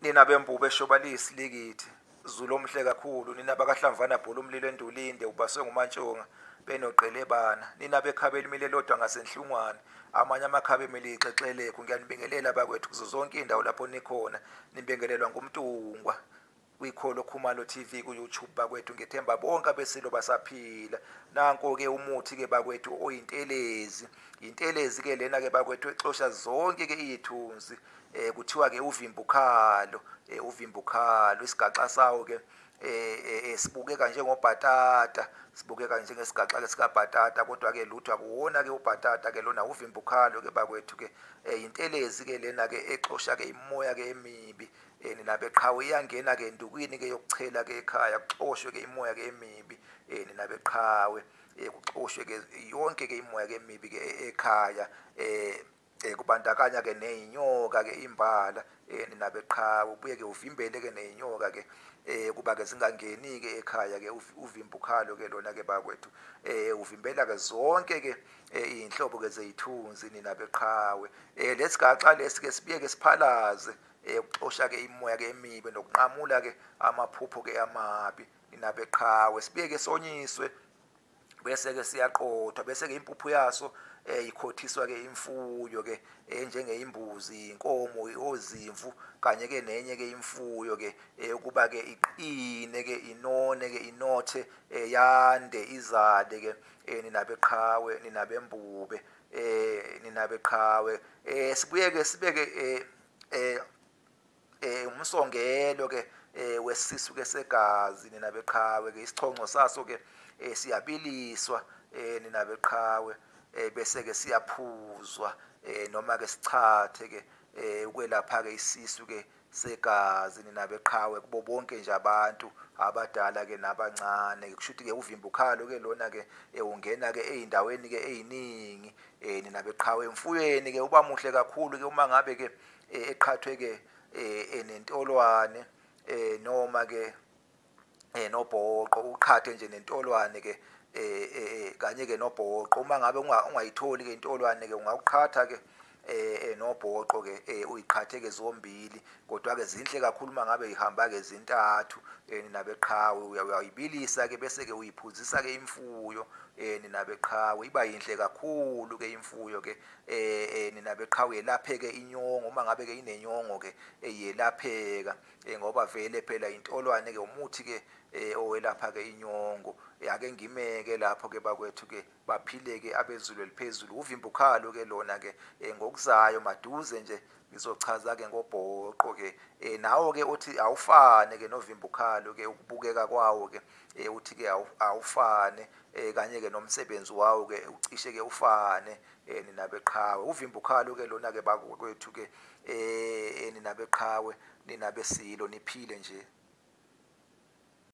Nina bembube eshoba liyisilikithi, Zulu omuhle kakhulu, nina bakaHlamvana bhula umlilo endulinde ubaswe nguMantshonga benoQelebana, nina bekhabe elimile lodwa ngaseNhlungwane, amanye amakhabe emile ixexelekhu. Ngiyanibingelela bakwethu kuzo zonke iy'ndawo lapho nikhona, nibingelelwa nguMntungwa kwikholo Khumalo TV ku-YouTube bakwethu. Ngithemba bonke abesilo basaphila. Nanko-ke umuthi-ke bakwethu oyintelezi, intelezi-ke lena-ke bakwethu exosha zonke-ke iy'thunzi. Kuthiwa-ke uvimbukhalo, uvimbukhalo isigaxa sawo-ke sibukeka njengobhatata, sibukeka njengesigaxa-ke sikabhatata, kodwa-ke lutho akuwona-ke ubhatata-ke lona, uvimbukhalo-ke bakwethu-ke. Intelezi-ke lena-ke exosha-ke imimoya-ke emibi. Nina beqhawe, iyangena-ke endukwini-ke yokuchela-ke ekhaya, kuxoshwe-ke imoya-ke emibi. Nina beqhawe, kuxoshwe-ke yonke-ke imoya-ke emibi-ke ekhaya, kubandakanya-ke ney'nyoka-ke imbala. Nina beqhawe, ubuye-ke uvimbele-ke ney'nyoka-ke kuba-ke zingangeni-ke ekhaya-ke. Uvimbukhalo-ke lona-ke bakwethu, uvimbela-ke zonke-ke iy'nhlobo-ke zey'thunzi nina beqhawe. Lesigaxa lesi-ke sibuye-ke siphalaze, ukuxosha-ke imoya-ke emibi nokunqamula-ke amaphupho-ke amabi nina beqhawe. Sibuye-ke sonyiswe bese-ke siyaqothwa, bese-ke impuphu yaso ikhothiswa-ke imfuyo-ke enjengeyimbuzi, inkomo, ozimvu kanye-ke nenye-ke imfuyo-ke, ukuba-ke iqine-ke, inone-ke, inothe, yande, izale-ke. Nina beqhawe, nina bembube, nina beqhawe. Sibuye-ke sibeke umsongelo-ke wesisu-ke segazi nina beqhawe-ke. Isichonco saso-ke siyabiliswa, nina beqhawe, bese-ke siyaphuzwa, noma-ke sichathe-ke, ukwelapha-ke isisu-ke segazi nina beqhawe, kubo bonke nje abantu abadala-ke nabancane. Kusho ukuthi-ke uvimbukhalo-ke lona-ke ungena-ke ey'ndaweni-ke ey'ningi, nina beqhawe. Emfuyweni-ke uba muhle kakhulu-ke uma ngabe-ke eqhathwe-ke nentolwane, noma-ke nobhoqo, uqhathe nje nentolwane-ke, kanye-ke nobhoqo. Uma ngabe ungayitholi-ke intolwane-ke, ungawuqhatha-ke nobhoqo-ke, uyiqhathe-ke zombili, kodwa-ke zinhle kakhulu uma ngabe ihamba-ke zintathu, nina beqhawe. Uyayibilisa-ke bese-ke uyiphuzisa-ke imfuyo, nina beqhawe, iba yinhle kakhulu-ke imfuyo-ke, nina beqhawe. Yelapheke inyongo, uma ngabe-ke inenyongo-ke yelapheka, ngoba vele phela intolwane-ke umuthi-ke owelapha-ke inyongo. Ake ngimeke lapho-ke bakwethu-ke, baphile-ke abezulu eliphezulu. Uvimbukhalo-ke lona-ke, ngokuzayo maduze nje ngizochaza-ke ngobhoqo-ke, nawo-ke uthi awufane-ke novimbukhalo-ke, ukubukeka kwawo-ke, uthi-ke awufane, kanye-ke nomsebenzi wawo-ke ucishe-ke ufane, nina beqhawe. Uvimbukhalo-ke lona-ke bakwethu-ke, nina beqhawe, nina besilo, niphile nje.